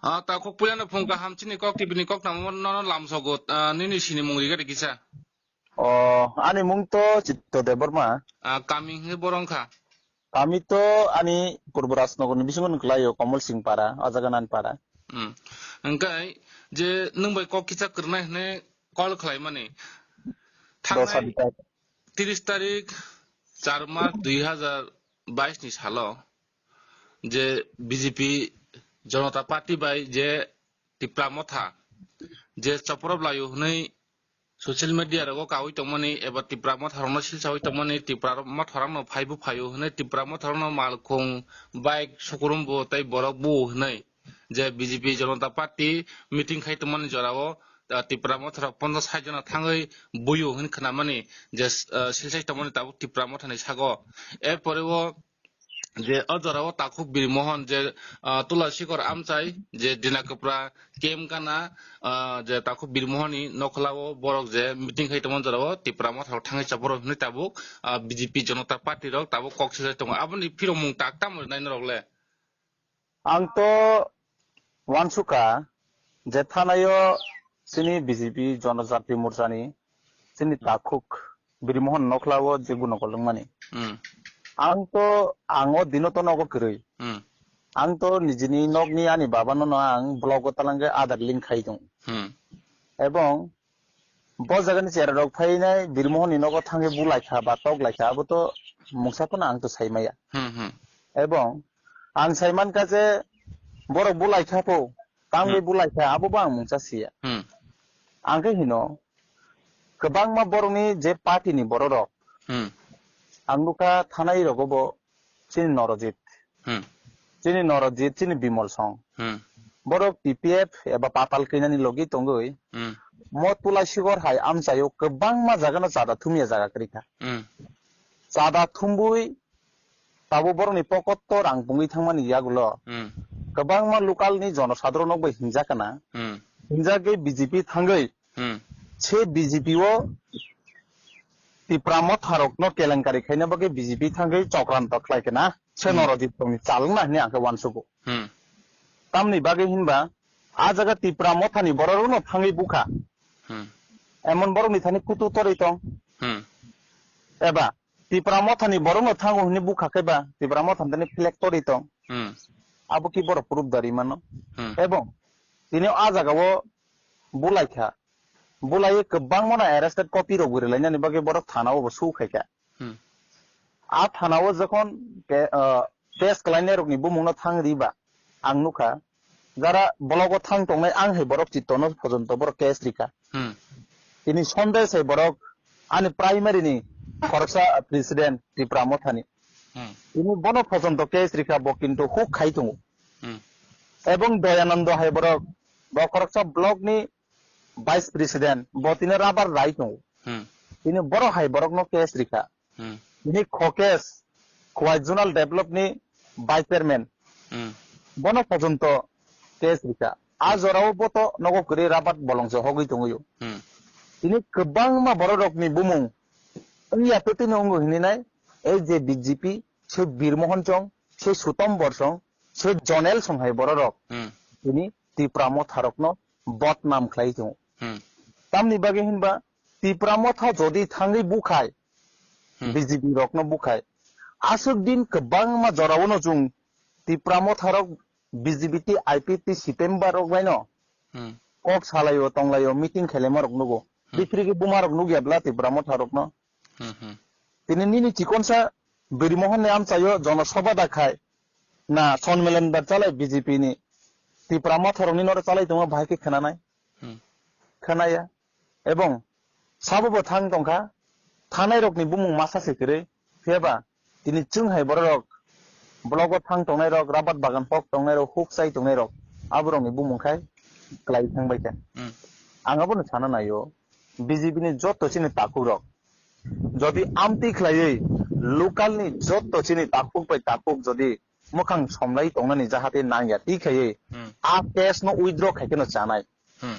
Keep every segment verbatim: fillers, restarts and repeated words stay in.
Ah, takhuk puilano phung kaham chini kok T V ni kok tamo nono lamsogo, ah, nini sinimung riga rikisa. O, ani mung to Chitto Debbarma. Ah, kami hwnwi borok wngkha? Kami to ani Purbo Rajnagar ni bisingo nung kwlaio, Komol Singh Para, o jaga nani para. Hmm. Hwnkhe je nwng bai kok kisa kwrwnai hwnwi call khlaimani. Dos Thangnai habita. Tris tarik char mas dui hazar bais ni salo je B J P Janata Party bai je Tipra Motha je choporob laio hwnwi social media rogo kaui tongmani eba Tipra Motha rokno silsaui tongmani, Tipra Motha rokno phaibu phaio hwnwi, Tipra Motha rokno malkhung, bike, sukurumbo tei borok bu hwnwi je B J P Janata Party meeting khai tongmani jorao, ah, Tipra Motha rok ponchash sait jona thangwi buio hwnwi khnamani je, ah, silsai tongmani tabuk Tipra Motha ni sago. Erpore o je o jorao takhuk Birmohon je, ah, Tulasikor Amchai je Dina Kwpra camp gana, ah, je takhuk Birmohon ni nokhlao borok je meeting khai tongmani jorao Tipra Motha rok thangwi chaporo hwnwi tabuk, ah, B J P Janata Party rok tabuk kok silsai tongo. Aboni phiromung tak tamo rinai norok le? Ang to uansukha je thanaio chini B J P Jonojati Morchani chini takhuk Birmohon nokhlao je gunokol wngmani. Hmm. Ang to, ang o dino to nogo kwrwi. Hmm. Ang to nijini nokni ani babano no ang blogo talangkhe adar link khai tongo. Hmm. Ebong bo jagani chera rok phainai Birmohon ni nogo thangwi bulaikha ba toklaikha, abo to mungsa phano ang to saimaya. Hmm, hmm. Ebong ang saimankha je borok bulaikha pho, tangwi Hmm. bulaikha, abo bo ang mungsa siya. Hmm. Ang khe hino, kwbangma borokni je party ni borok rok, Hmm. ang nukha thanai rogo bo chini Norojit. Hmm. Chini Norojit, chini Bimol Song. Hmm. Borok T P F eba Patal Kanya ni logi tongwi, Hmm. mo Tulasikor hai amchaio kwbangma jaga no chada thumya jaga kwrwi kha. Hmm. Chada thumbui tabo borokni pocket to rang pungwi thangmani yagulo. Hmm. Kwbangma local ni jonosadro nok bai hinjak kana. Hmm. Hinjagwi B J P thangwi Hmm. se B J P o Tipra Motha rokno kelenkari khaina bagwi B J P thangwi chokranto khlai kana se Hmm. Norojit tongni chalwngna hwnwi ang khe uansugo. Hmm. Tamni bagwi hinba a jaga Tipra Motha ni borok rokno thangwi bukha. Hmm. Emon borok ni thani kutu torwi tong. Hmm. Eba Tipra Motha ni borok no thango hwnwi bukha khe ba Tipra Motha ni thani flag torwi tong. Hmm. Abo ki borok proof dari mano. Hmm. Ebong tini a jaga o bulai kha. Bulai kwbangma no arrested copy rok bo rwlainani bagwi borok thana o bo su khai kha. Hmm. A thana o jokhon ke, ah, case kwlainai rokni bumung no thang riba ang nukha. Jara blogo thang tongnai ang hai borok chittono pojonto borok case rikha. Hmm. Tini Sunday sai borok ani primary ni khoroksa president Tipra Mothani. Hmm. Tini bono pojonto case rikha, bo kintu huk khai tongo. Hmm. Ebong Doyanando hai borok, bo khoroksa block ni vice president, bo tini rubber rai tongo. Hmm. Tini borok hai borokno case rikha. Hmm. Bini kho case Khowai Zonal Develop ni Vice Chairman. Hmm. Bono pojonto case rikha. A jorao bo to nogo kwrwi rabat bolong se hogwi tongwi o. Hmm. Tini kwbangma borok rokni bumung wngya to tini wngo hinwi nai, ei je B J P, se Bir Mohon Song, se Sutom Bor Song, se Jonel Song hai borok rok. Hmm. Tini Tipra Motha rokno bodnam khlai tongo. Hmm. Tamni bagwi hinba Tipra Motha jodi thangwi bukhai, Hmm. B J P rokno bukhai. Aswk din kwbangma jorao no chwng Tipra Motha rok B J P tei I P T tei C P M ba rok bai no Hmm. kok salaio, tonglaio, meeting khelaima rok nugo. Hmm. Biphri khe buma rok nugya bla Tipra Motha rokno. Hmm, hmm. Tini nini chikonsa Bir Mohon ni amchaio jono sobha da khai na sonmelen ba chalai B J P ni Tipra Motha rokni noro chalai tongma bahai khe khwnanai. Hmm. Khwnaya. Ebong sabo bo thang tongkha, thangnai rokni bumung masa se kwrwi, phiyaba tini chwng hai borok rok, blogo thang tongnai rok, rabat bagan pok tongnai rok, huk chai tongnai rok, aborokni bumung khai kwlai thang bai kha. Hmm. Ang abono sana naio, B J P ni joto chini takhuk rok, jodi amtwi khlaiwi local ni joto chini takhuk bai takhuk jodi mwkhang somlai tongnani jahate nangya twi khaiwi Hmm. a case no withdraw khai kheno chanai. Hmm.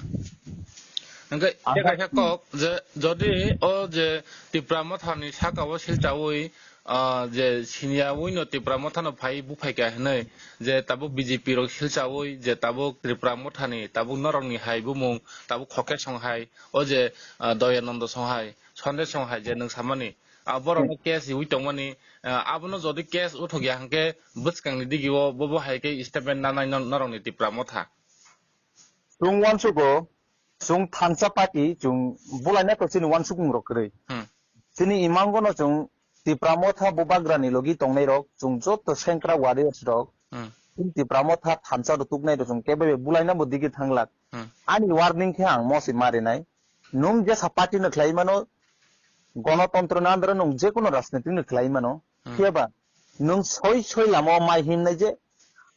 Hwnkhe Aha. tei kaisa kok je jodi o je Tipra Mothani saka o silchaui, ah, je siniya wino Tipra Motha no phai buphai kha hinwi, je tabuk B J P rok silchawi, je tabuk Tipra Motha ni tabuk norok ni hai bumung, tabuk Khokesong hai, o je, ah, Doyananda song hai, Sandesh song hai je nwng samani, ah, borok no case wi tongmani, ah, abono jodi case uthok ya hwnkhe bwskang ni digi o bo bo hai khe statement nanai no-, norok ni Tipra Motha. Chwng uansukgo, chwng thansa party, chwng bulaina to chini uansukmung rok kwrwi. Hmm. Chini imango no chwng Tipra Motha bubagra ni logi tongnai rok, chwng joto sengkra warriors rok, Hmm. chwng Tipra Motha thansa rok tuknai rok chwng kebo bulaina bo digi thanglak. Hmm. Ani warning khe ang mosi marinai. Nwng jesa party no khlai mano, gonotontro ni under o nwng jekono rajniti no khlai mano. Hmm. Phiya ba nwng soi soi lama o mai himnai je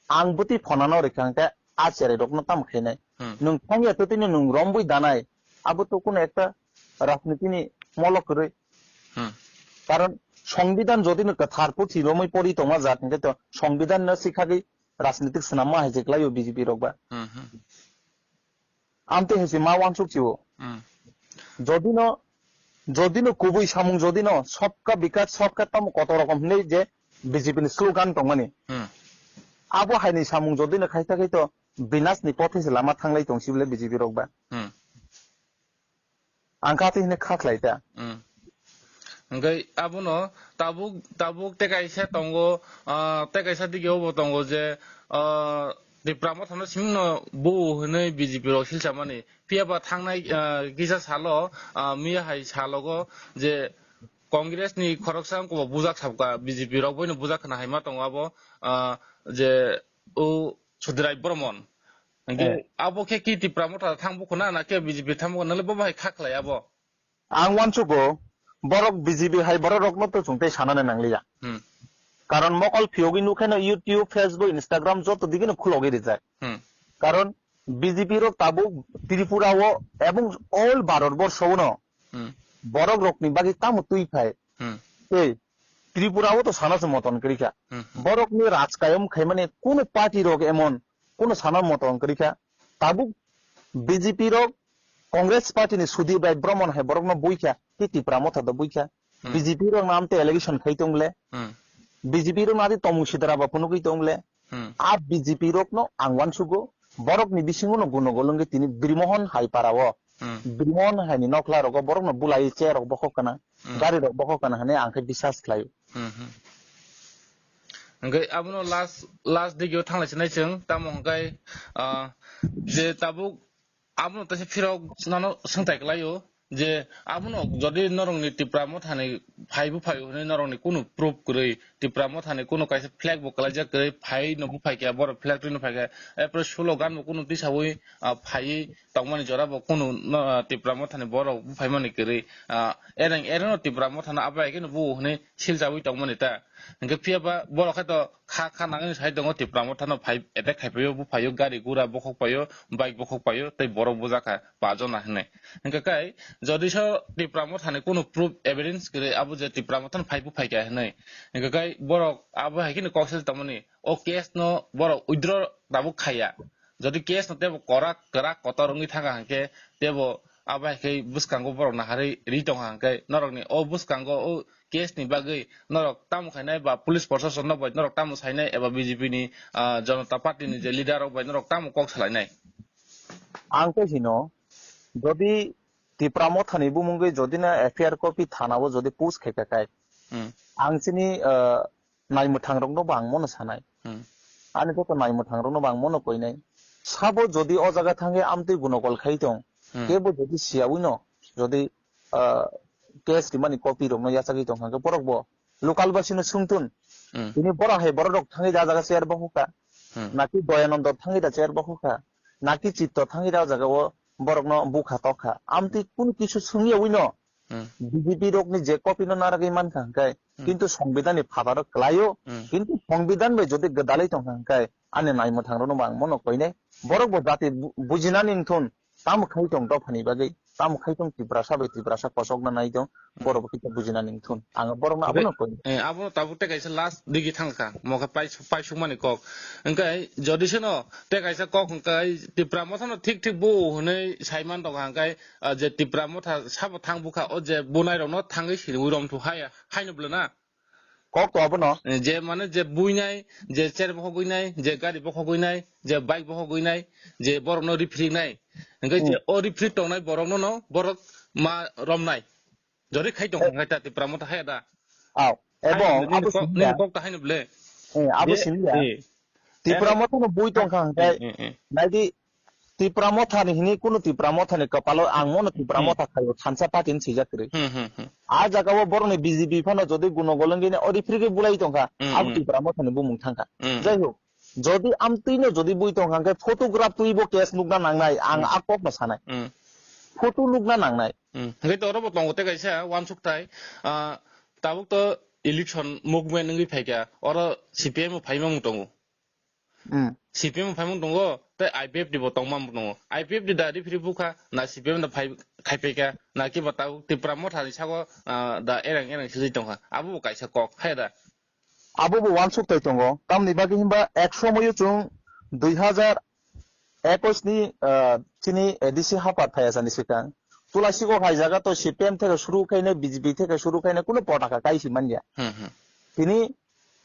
ang bwtwi phonano rikha hwnkhe a cherai rokno tamo khainai. Hmm. Nwng thangya twtwino nwng rombwi danai, abo to kuno ekta rajniti ni molo kwrwi. Hmm. Karon songbidan jodi no kwthar puthi romwi pori tongma jat hwnkhe to songbidan no sikhagwi rajnitik swnamma hai je kwlaio B J P rok ba. Hmm, hmm. Amtwi hai se ma uansuk chio. Hmm. Jodi no, jodi no kubui samung jodi no, "Sabka Vikas, Sabka," tamo kotor rokom hinwi je B J P ni slogan tongmani. Hmm. Abo hai ni samung jodi no khai ta khai to binas ni pothe se lama thanglai tong si bole B J P rok ba. Hmm. Ang kha twi hwnwi kha khlai ta. Hmm. Hwnkhe abono tabuk, tabuk tei kaisa tongo, ah, tei kaisa digi obo tongo je, ah, Tipra Mothano simino bu hwnwi B J P rok silchamani. Phiya ba thangnai, ah, kisa salo, ah, miya hai salogo je Congress ni khoroksa wngkha bo bujak sabkha, B J P rok boino bujak khna hai ma tongo abo, ah, je o Sudirai Bormon. Hwnkhe Eh. abo khe ki Tipra Motha thang bukhuna na khe B J P thang bukhuna, nangli bo bahai kha khlai abo? Ang uansukgo, borok B J P hai borok rokno to chwng tei sanani nangliya. Hmm. Karon mokol phiyogwi nukhaino YouTube, Facebook, Instagram joto digino khulogwi rijak. Hmm. Karon B J P rok tabuk Tripura o ebong all Bharat borsho no Hmm. borok rokni bagwi tamo twi phai. Hmm. Tei Tripura o to sana se moton kwrwi kha. Hmm, hmm. Borokni rajkayam khaimani kunu party rok emon kunu sana moton kwrwi kha. Tabuk B J P rok Congress party ni Sudip Rai Brahman hai borokno bui kha, tei Tipra Motha do bui kha. Hmm. B J P rok no amte allegation khai tong le. Hmm. B J P rok no adi tomung sidara ba phunugwi tong le. Hmm. A B J P rok no ang uansugo, borok ni bisingo no guno golongwi tini Birmohon hai para o. Hmm. Birmohon hai ni nokla rogo borok no bulai chair rok bokhok kana, Hmm. gari rok bokhok kana hwnwi ang khe bisas khlai o. Hmm, hmm. Hwnkhe abono last, last digi o thanglaisi nai chwng, tamo hwnkhe, ah, je tabuk abono teisa phirok nano swngtai kwlai o, je abono jodi norokni Tipra Mothani phai buphaio hwnwi norokni kunu proof kwrwi, Tipra Mothani kunu kaisa flag bo kwlaijak kwrwi, phaino buphai kha, borok flag twino phai kha, apre slogan bo kunu tisaui, ah, phaiwi tongmani jora bo kunu no, ah, Tipra Mothani borok buphaimani kwrwi, ah, ereng ereng no Tipra Mothano abo hai kheno bu hwnwi silchaui tongmani ta. Hwnkhe phiya ba borok khe to kha kha nangni sai tongo, Tipra Motha no phai attack khai phaio, buphaio, gari gura bokhok paio, bike bokhok paio, tei borok bujak kha pa jona hinwi. Hwnkhe kai jodi so Tipra Motha ni kunu proof evidence kwrwi abo je Tipra Motha no phai buphai kha hinwi. Hwnkhe kai borok abo hai kheno kok sel tongmani, o case no borok withdraw tabuk khaiya. Jodi case no tebo korak kwrak kotor wngwi thangkha hwnkhe tebo abo hai khe bwskango borok naharwi ri tongkha hwnkhe norokni o bwskango o case ni bagwi norok tamo khainai ba police proshashan no bai norok tamo sainai eba B J P ni, ah, Janata Party ni je leader rok bai norok tamo kok salainai? Ang khe hino, jodi Tipra Motha ni bumungwi jodi na F I R copy thana o jodi post khaikha kai, Hmm. ang chini, ah, naimwthang rokno bo ang mono sanai. Hmm. Ani joto naimwthang rokno bo ang mono koinai. Sabo jodi o jaga thangwi amtwi gunokol khai tong, Hmm. kebo jodi siyaui no, jodi, ah, case rimani copy rokno yachagwi tong kha, borok bo local basino swngtun. Hmm. Tini borok hai borok rok thangwi da jaga chair bokhok kha. Hmm. Naki Doyananda thangwi da chair bokhok kha. Naki Chitto thangwi da jaga o borokno bukha tok kha. Amtwi kunu kisu swngyaui no Hmm. B J P rokni je copy no naragwi mankha hwnkhe, Hmm. kintu Songbidan ni phataro kwlaio, Hmm. kintu Songbidan bai jodi gwdalwi tongkha hwnkhe, ani naimwthang rokno bo ang mono koinai. Borok bo jati bu-, bujinani wngthun, tamo khai tong dophani bagwi, tamo khai tong Tiprasa bai Tiprasa kochokna nai tong, Hmm. borok bo kisa bujinani wngthun. Ang borokno Hwnkhe, abono koinai. Eh, abono tabuk tei kaisa last digi thangkha, mokhe pai-, paisukmani kok. Hwnkhe jodi seno tei kaisa kok hwnkhe Tipra Mothano thik thik bu hwnwi saiman tongkha hwnkhe, ah, je Tipra Motha sabo thang bukha, o je bunai rokno thangwi siniwi romthu hai, haino bwlwna? Kok to abono. Eh, je mane je buinai, je chair bokhogwi nai, je gari bokhogwi nai, je bike bokhogwi nai, je borokno riphirik nai. Hingke je Hmm. o riphirik tongnai borokno no borok ma romnai. Jori khai tong Eh. khai ta Tipra Motha hai da. Aw, Hai ebong nini abo kok, simi nini ya. Kok ta hai no ble. Eh, abo Be-, simi ya. eh. Tipra Ere- Motha no bui tong kha hingke Eh, eh, eh. naidi Tipra Motha ni hini kuno Tipra Motha ni kapalo ang mono Tipra Hmm. Motha khayo thansa party ni sijak kwrwi. Hmm, hmm, hmm. A jaga o borok ni B J P phano jodi guno golong gini o riphirik bulai tong kha, Hmm, abo hmm. Tipra Motha ni bumung thang kha. Hmm. Jai ho, jodi amtwi no jodi bui tong kha hingke photograph twi bo case nukna nangnai, ang Hmm. a kok no sanai. Hmm. Photo nukna nangnai. Hmm. Hingke to oro bo tongo te kaisa wansuk thai, ah, tabuk to election movement wngwi phaikha, oro C P M o phaima mung tongo. Hmm. C P M o phaimung tongo, tei I P F T bo tongma mung tongo. I P F T da riphirik bukha, na C P M da phai-, khaipaikha, na kiba tabuk Tipra Motha ni sago, ah, da ereng ereng sijui tongkha. Abo bo kaisa kok, hai da? Abo bo wansuk tai tongo. Tamni bagwi himba ek somoyo chwng dui hazar ekwis ni, ah, chini A D C hapar phai asani swkang. Tulasi kok hai jaga to C P M theke suru khaine, B J P theke suru khaine kuno potaka kai si manya. Hmm, hmm. Tini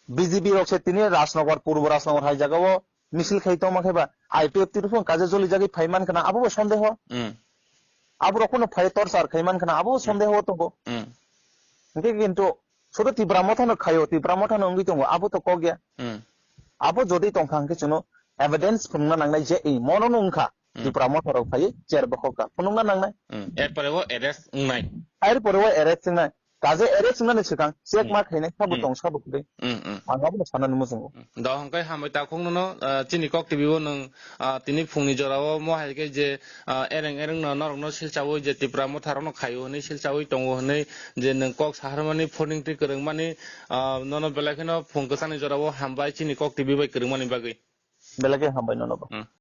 B J P rok se tini Rajnagar, Purbo Rajnagar hai jaga o misil khai tongma khe ba I P F T rok phano kaje joli jagwi phai man khna abo bo sondeho. Hmm. Abo rok phano phai torchar khai man khna abo bo Hmm. sondeho tongo. Hmm. Hingke kintu sudu Tipra Motha no khaio, Tipra Motha no wngwi tongo, abo to kok ya. Hmm. Abo jodi tong kha hingke chwngno evidence phunukna nangnai je ei mono no wngkha Hmm. Tipra Motha rok phai chair bokhok kha phunukna nangnai. Hmm. Erpore o arrest wngnai. Erpore o arrest wngnai. Kaje arrest wngnani swkang check Hmm. ma khainai sabo Hmm. tong sabo kwrwi. Hmm, hmm. Ang abono sanani muchungo. Hmm. Do hwnkhe hambai takhuk nono, ah, chini Kok T V o nwng, ah, tini phungni jorao mo hai khe je, ah, ereng ereng no norokno silchaui je Tipra Motha rokno khaio hwnwi silchaui tongo hwnwi je nwng kok saharmani phoning twi kwrwngmani, ah, nono belai kheno phung kwchangni jorao hambai chini Kok T V bai kwrwngmani bagwi. Belai khe hambai nono bo. Hmm.